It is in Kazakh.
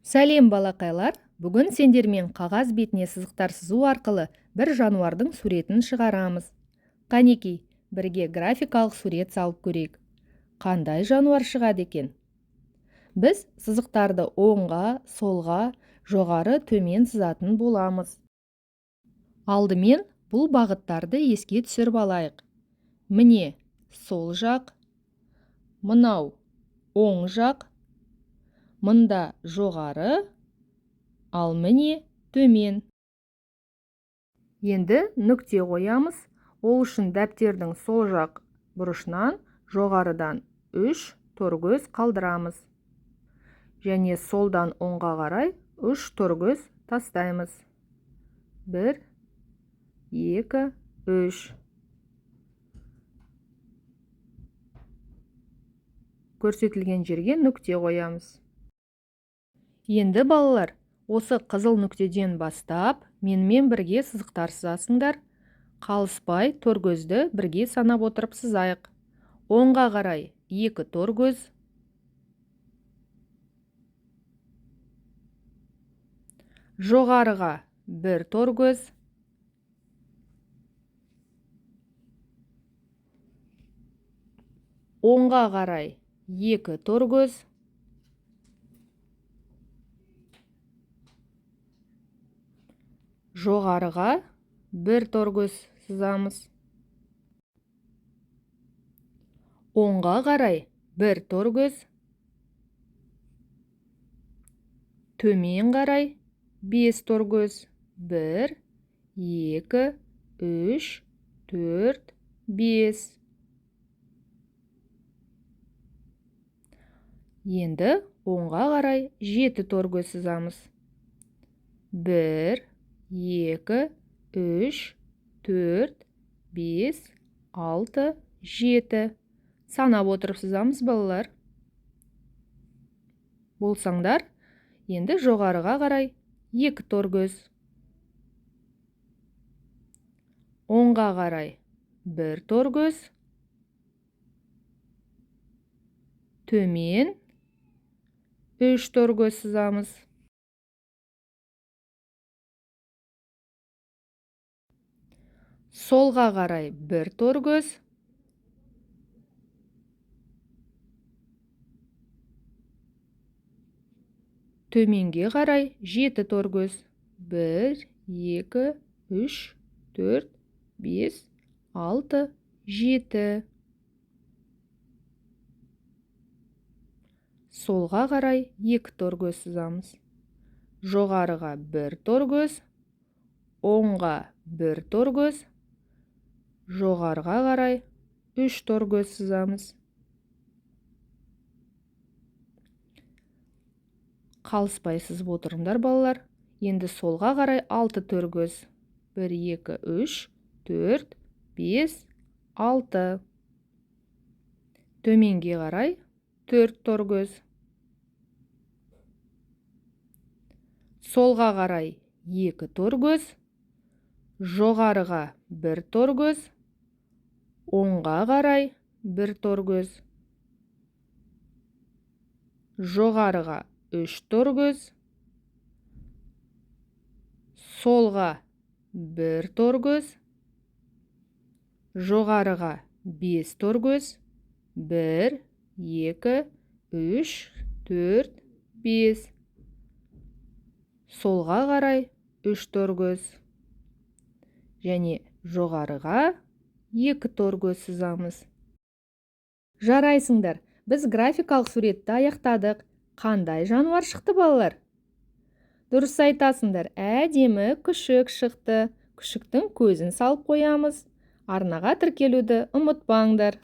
Сәлем, балақайлар! Бүгін сендермен қағаз бетіне сызықтар сызу арқылы бір жануардың суретін шығарамыз. Қанекей, бірге графикалық сурет салып көрейік. Қандай жануар шығады екен? Біз сызықтарды оңға, солға, жоғары, төмен сызатын боламыз. Алдымен бұл бағыттарды еске түсіріп алайық. Міне, сол жақ, мынау оң жақ, мында жоғары, ал міне төмен. Енді нүкте қоямыз. Ол үшін дәптердің сол жақ бұрышынан жоғарыдан 3 торкөз қалдырамыз. Және солдан оңға қарай 3 торкөз тастаймыз. 1, 2, 3. Көрсетілген жерге нүкте қоямыз. Енді, балалар, осы қызыл нүктеден бастап менімен бірге сызықтар сызасыңдар. Қалыспай торкөзді бірге санап отырып сызайық. Оңға қарай 2 торкөз, жоғарыға 1 торкөз, оңға қарай 2 торкөз, жоғарыға 1 торкөз сызамыз. Оңға қарай 1 торкөз, төмен қарай 5 торкөз. 1, 2, 3, 4, 5. Енді оңға қарай 7 торкөз сызамыз. 1, 2, 3, 4, 5, 6, 7. Санап отырып сызамыз, балалар. Болсаңдар, енді жоғарыға қарай 2 торкөз. Оңға қарай 1 торкөз. Төмен 3 торкөз сызамыз. Солға қарай 1 торкөз. Төменге қарай 7 торкөз. 1, 2, 3, 4, 5, 6, 7. Солға қарай 2 торкөз сызамыз. Жоғарыға 1 торкөз, оңға 1 торкөз, жоғарыға қарай 3 торкөз сызамыз. Қалыспай сызып отырыңдар, балалар. Енді солға қарай 6 торкөз. 1, 2, 3, 4, 5, 6. Төменге қарай 4 торкөз. Солға қарай 2 торкөз, жоғарыға 1 торкөз, оңға қарай 1 торкөз, жоғарыға 3 торкөз, солға 1 торкөз, жоғарыға 5 торкөз, 1, 2, 3, 4, 5. Солға қарай 3 торкөз және жоғарыға 2 торкөз сызамыз. Жарайсыңдар, біз графикалық суретті аяқтадық. Қандай жануар шықты, балалар? Дұрыс айтасыңдар, әдемі күшік шықты. Күшіктің көзін салып қоямыз. Арнаға тіркелуді ұмытпаңдар.